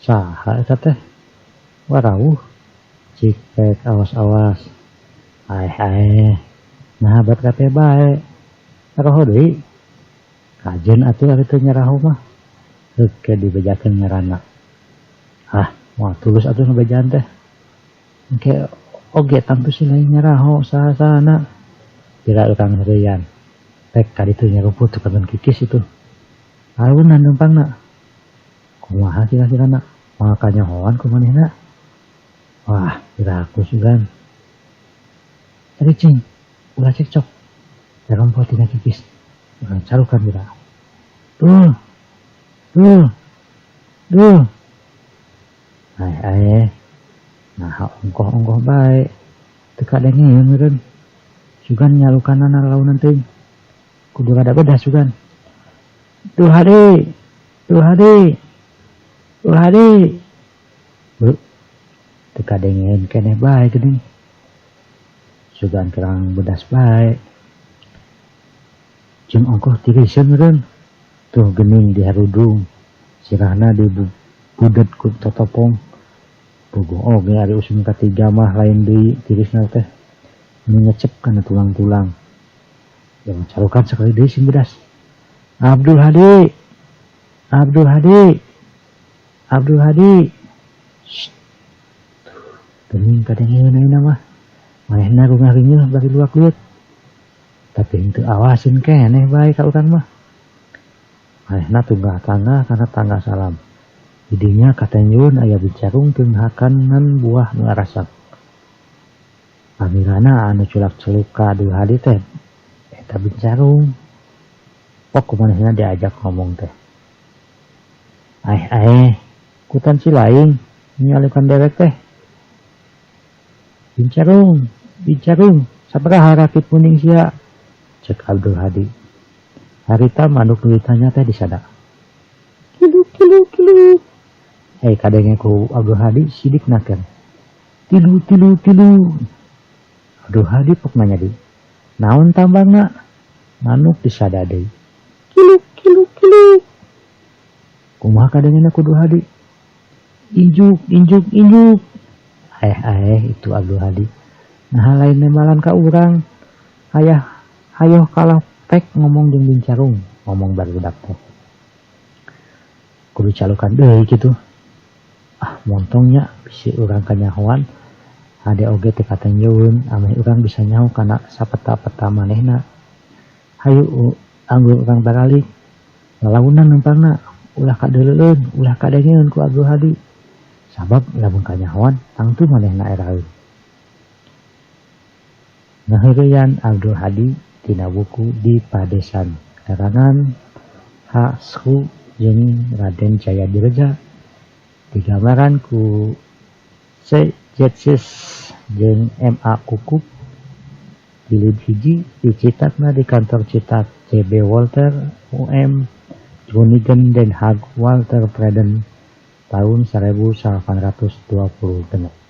Saha eta teh? Warawuh. Cik pek awas-awas. Aeh aeh. Naha bet kate bae. Roho deui. Kajen atuh ari teu nyaraho mah. Heuk ke dibejakeun ngaranna. Ah, moal tulus atuh ngabejaan teh. Engke oge tangtu si lain nyaraho saha-sahana. Pira urang heureuyan. Pek ka ditu nyarumput tukangan kikis itu. Aleunan leumpangna. Kumaha kira-kirana? Moal kanyahoan ku manehna. Wah, piraku sugan. Cari cing, ulah cekcok. Darompol tina kikis. Urang carukan pira. Duh. Duh. Duh. Aeh aeh. Naha ongkoh-ongkoh bae. Teu kadengeun meureun. Sugan nyalukanana lalaunan teuing. Kudu rada bedas sugan. Duh Hadi. Duh Hadi. Duh Hadi. Beuh. Teu kadengeun keneh bae geuning. Sugan kerang bedas bae. Jeung ongkoh tiriseun meureun. Tuh geuning diharudung. Sirahna dibudet ku totopong. Puguh oge ari usum katiga mah lain deui tirisna teh. Nu ngecep kana tulang-tulang. Jangan carukan sekali deui sing bedas. Abdul Hadi. Abdul Hadi. Abdul Hadi. Shh. Geuning kadengeun ayeuna mah. Manehna rungah-ringeuh bari luak-lieuk. Tapi henteu awasin keneh bae ka urang mah. Manehna tunggah-tanggah kana tangga salam. Di dinya katenjun aya bicarung jeung hakanan buah nu arasap. Pamirana anu culak-culuk ka Abdul Hadi teh eta bicarung. Pok ku manehna diajak ngomong teh. Aeh aeh, kutan si laing nyalukan dewek teh. Bincarung, bincarung, sabaraha rakit munding sia? Cek Abdul Hadi. Harita manuk nu ditanya teh disada. Kilu kilu kilu. Hei kadenge ku Abdul Hadi sidik naker. Tilu tilu tilu. Abdul Hadi pok nanya deui. Naon tambangna? Manuk disada deui. Kilu kilu kilu. Kumaha kadengena ku Abdul Hadi? Injuk injuk injuk. Aeh aeh itu Abdul Hadi. Naha lain nembalan ka urang. Hayah hayoh kalah pek ngomong jeung bincarung, ngomong barudak teh. Kudu calukan deui kitu. Ah montongnya bisi urang kanyahoan hade oge teu katenjeun ameh urang bisa nyaho kana sapeta-peta manehna. Hayu anggur urang baralik. Lalaunan leumpangna ulah kadeuleuleun, ulah kadengeun ku Abdul Hadi. Sabab lamun kanyahoan tangtu manehna eraeun. Ngaheureuyan Abdul Hadi tina buku Di Padesan karangan H. Schoo jeung Raden Jaya Direja digambaran ku C. Jetses jeung M. A. Kukup jilid 1 dicitakna di kantor cetak C. B. Wolter UM Groningen Den Haag Walter Vreden taun 1826.